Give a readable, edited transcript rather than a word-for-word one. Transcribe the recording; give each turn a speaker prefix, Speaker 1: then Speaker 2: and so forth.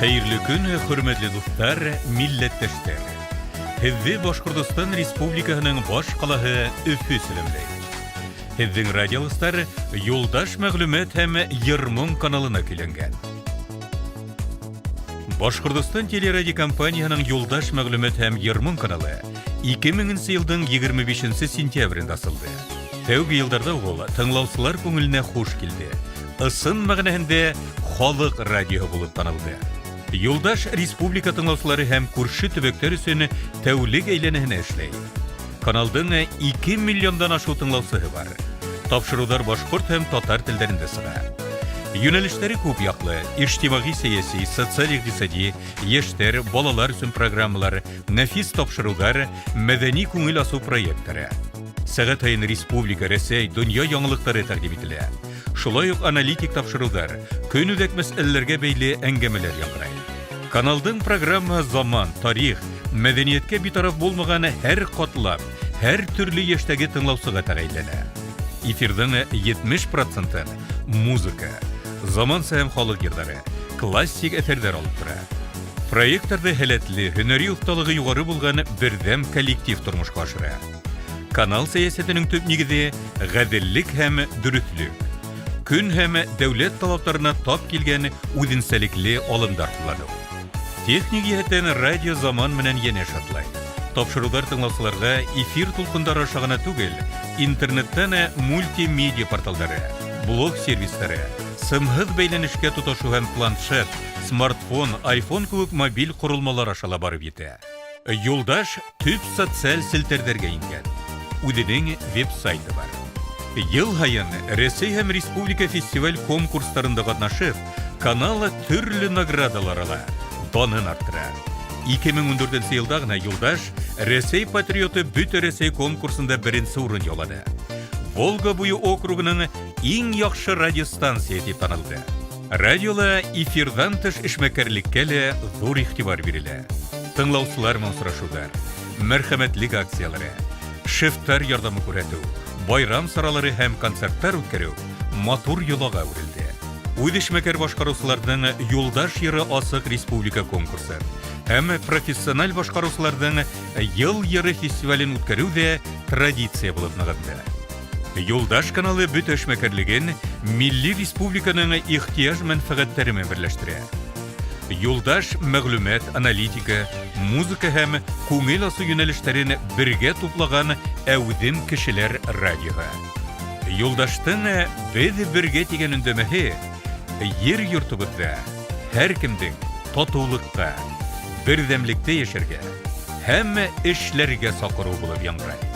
Speaker 1: Хәйерле көн, хөрмәтле дуҫтар, милләттәштәр! Һеҙҙе Башҡортостан Республикаһының баш ҡалаһы Өфө сәләмләй. Һеҙҙең радиолыстар Юлдаш мәғлүмәт һәм йыр-моң каналына көйләнгән. Башҡортостан телерадиокомпанияһының Юлдаш мәғлүмәт һәм йыр-моң каналы 2000 йылдың 25 сентябрендә асылды. Тәүге йылдарҙа уҡ ул тыңлаусылар күңеленә хуш килде. Ысын мәғәнәһендә халыҡ радиоһы булып танылды. Юлдаш республика тыңлаусылары һәм күрше төбәктәр өсөн тәүлек әйләнәһенә эшләй. Каналдың 2 миллиондан ашыу тыңлаусыһы бар. Тапшырыуҙар башҡорт һәм татар телдәрендә сыға. Йүнәлештәре күп яҡлы: ижтимағи-сәйәси, социаль-иҡтисади, йәштәр, балалар өсөн программалар, нәфис тапшырыуҙар, мәҙәни күңел асыу проекттары. Сәғәт һайын республика, Рәсәй, донъя яңылыҡтары тәҡдим ителә. Шулай уҡ аналитик тапшырыуҙар, көнүҙәк мәсьәләләргә бәйле әңгәмәләр яңғырай. Каналдың программа заман, тарих, мәҙәниәткә битараф булмаған һәр ҡатлам, һәр төрлө йәштәге тыңлаусыға тәғәйенләнә. Эфирҙың 70 процентын музыка, заманса һәм халыҡ йырҙары, классик әҫәрҙәр алып тора. Проекттарҙы һәләтле, һөнәри оҫталығы юғары булған берҙәм коллектив тормошҡа ашыра. Канал сәйәсәтенең төп нигеҙе ғәҙеллек һәм дөрөҫлөк. Көн һәм дәүләт талаптарына тап килгән үҙенсәлекле алымдар ҡулланыу. Техник йәһәттән радио заман менән йәнәш атлай. Тапшырыуҙар тыңлаусыларға эфир тулҡындары аша ғына түгел, интернеттан мультимедиа порталдары, блог сервистары, сымһыҙ бәйләнешкә тоташу һәм планшет, смартфон, айфон кеүек мобиль ҡоролмалар аша ла барып етә. Юлдаш төп социаль селтәрҙәргә ингән. Үҙенең веб-сайты бар. Йыл һайын Рәсәй һәм республика фестиваль конкурстарында ҡатнашып, канал төрлө наградалар ала, данын арттыра. 2014 йылда ғына Юлдаш Рәсәй патриоты бөтә Рәсәй конкурсында беренсе урын яуланы. Волга буйы округының иң яҡшы радиостанция тип танылды. Радиола эфирҙан тыш эшмәкәрлеккә лә ҙур иғтибар бирелә. Тыңлаусылар менән осрашыуҙар, мәрхәмәтлек акцияләре, шефтар ярҙамы күрһәтеү, байрам саралары һәм концерттар үткәреү матур йолаға әүерелде. Үҙ эшмәкәр башҡарыусыларҙың Юлдаш йыры асыҡ республика конкурсы һәм профессиональ башҡарыусыларҙың Йыл йыры фестивален үткәреү ҙә традиция булып нығынды. Юлдаш каналы бөтә эшмәкәрлеген милли республиканың ихтыяж мәнфәгатьләре менән берләштерә. Юлдаш мәгълүмат, аналитика, музыка һәм күңел асу юнәлешләрен бергә туплаган әүҙем кешеләр радиоһы. Юлдаштың Беҙ бергә тигән өндәмәһе ер йортобоҙҙа һәр кемдең татыулыҡта, берҙәмлектә йәшәргә һәм эшләргә саҡырыу булып яңғырай.